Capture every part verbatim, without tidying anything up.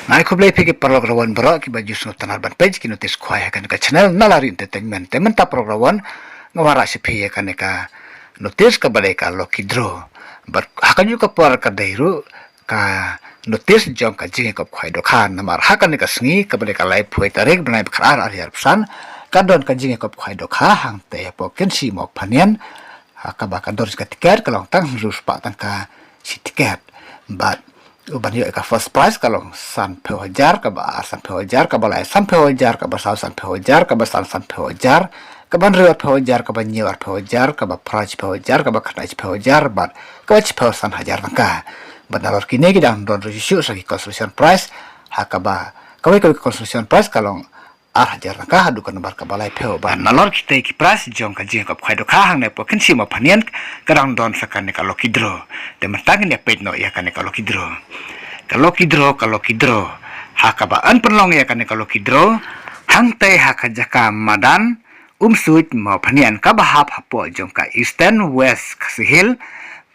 Nga ai khublei phi ki paralok rawon baroh kiba ju sngewtynnad ban peit ki notice khwai ha kane ka channel Nalari Entertainment. Te mynta paralok rawon nga wanrah sha phi ïa kane ka notice kaba dei ka lucky draw. Bad ha kajuh ka por ka dei ruh ka notice jong ka jingïakop khwai dohkha, namar ha kane ka sngi kaba dei ka laiphew tarik bnai ba khatar ar hajar arphew san ka don ka jingïakop khwai dohkha hangtei hapoh Kynshi Mawphanian. Ha kaba ka dor ka tiket ka long tang hynriew spah tyngka shi tiket. Bad u ban ïoh ïa ka first prize ka long sanphew hajar, kaba ar sanphew hajar, kaba lai sanphew hajar, kaba saw sanphew hajar, kaba san sanphew hajar, kaba hynriew arphew hajar, kaba hynñiew arphew hajar, kaba phra shiphew hajar, kaba khyndai shiphew hajar bad kaba shiphew san hajar tyngka. Bad nalor kine ki dang don ruh shuh shuh sa ki consolation prize, ha kaba kawei kawei ka consolation prize ka long ar hajar tyngka haduh ka nombar kaba laiphew. Bad nalor kitei ki prize jong ka jingïakop khwai dohkha hangne hapoh Kynshi Mawphanian ka dang don sa kane ka lucky draw. Te mynta ngin ïa peit noh ïa kane ka lucky draw. Ka lucky draw, ka lucky draw. Ha kaba yn pynlong ïa kane ka lucky draw hangtei ha ka jaka madan Umsuit Mawphanian kaba hap hapoh jong ka Eastern West Khasi Hills,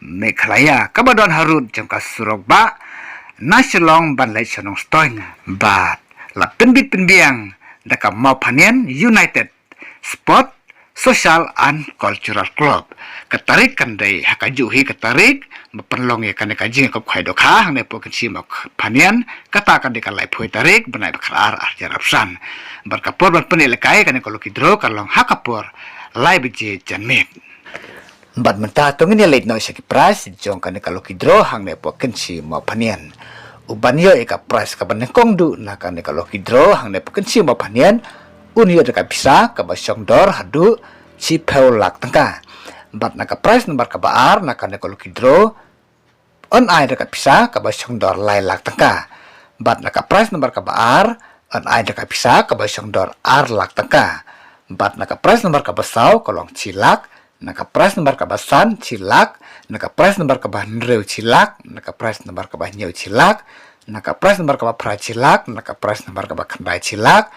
Meghalaya, kaba don harud jong ka surok bah na Shillong ban leit sha Nongstoiñ. Bad la pynbit pynbiang da ka Mawphanian United Sport Social and Cultural Club. Ka tarik kan dei ha kajuh hi ka tarik ba pynlong ïa kane ka jingïakop khwai dohkha hangne hapoh Kynshi Mawphanian, kata kan dei ka laiphew tarik bnai ba khatar ar hajar arphew san. Bad ka por ban pynlehkai ïa kane ka lucky draw ka long ha ka por lai baje janmiet. Bad mynta to ngin ïa leit noh sha ki prize jong kane ka lucky draw hangne hapoh Kynshi Mawphanian. U ban ïoh ïa ka prize kaba nyngkong duh na kane ka lucky draw hangne hapoh Kynshi Mawphanian un ïoh da ka pisa kaba shong dor haduh shiphew lak tyngka. Bad na ka prize number kaba ar na kane ka lucky draw yn ai da ka pisa kaba shong dor lai lak tyngka. Bad na ka prize number kaba ar yn ai da ka pisa kaba shong dor ar lak tyngka. Bad na ka prize number kaba saw ka long shi lak, na ka prize number kaba san shi lak, na ka prize number kaba hynriew shi lak, na ka prize number kaba hynñiew shi lak, na ka prize number kaba phra shi lak, na ka prize number kaba khyndai shi lak.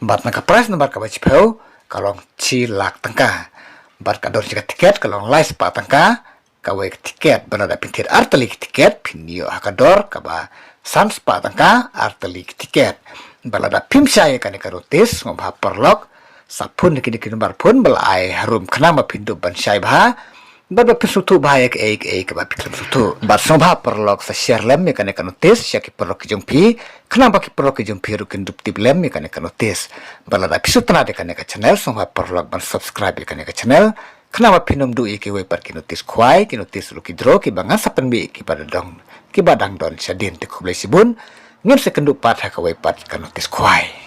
Bad na ka prize number kaba shiphew ka long shi lak tyngka. Bad ka dor jong ka tiket ka long lai spah tyngka kawei ka tiket. Bad lada phin thied artylli ki tiket phin ïoh ha ka dor kaba san spah tyngka artylli ki tiket. Bad lada phim shai ïa kane ka notice sngewbha paralok sa phone ïa kine ki nombar phone ba la ai harum khnang ba phin dup ban shai bha bad ba phin sngewthuh bha ïa kaei kaei kaba phi khlem sngewthuh. Bad sngewbha paralok sa share lem ïa kane ka notice sha ki paralok ki jong phi khnang ba ki paralok ki jong phi ruh kin dup tip lem ïa kane ka notice. Bad lada phi sngewtynnad ïa kane ka channel sngewbha paralok ban subscribe ïa kane ka channel khnang ba phin ym duh ïa kiwei pat ki notice khwai, ki notice lucky draw kiba ngan sa pynmih kiba dang don, kiba dang don shadien. Te khublei shibun, ngin sa ïakynduh pat ha kawei pat ka notice khwai.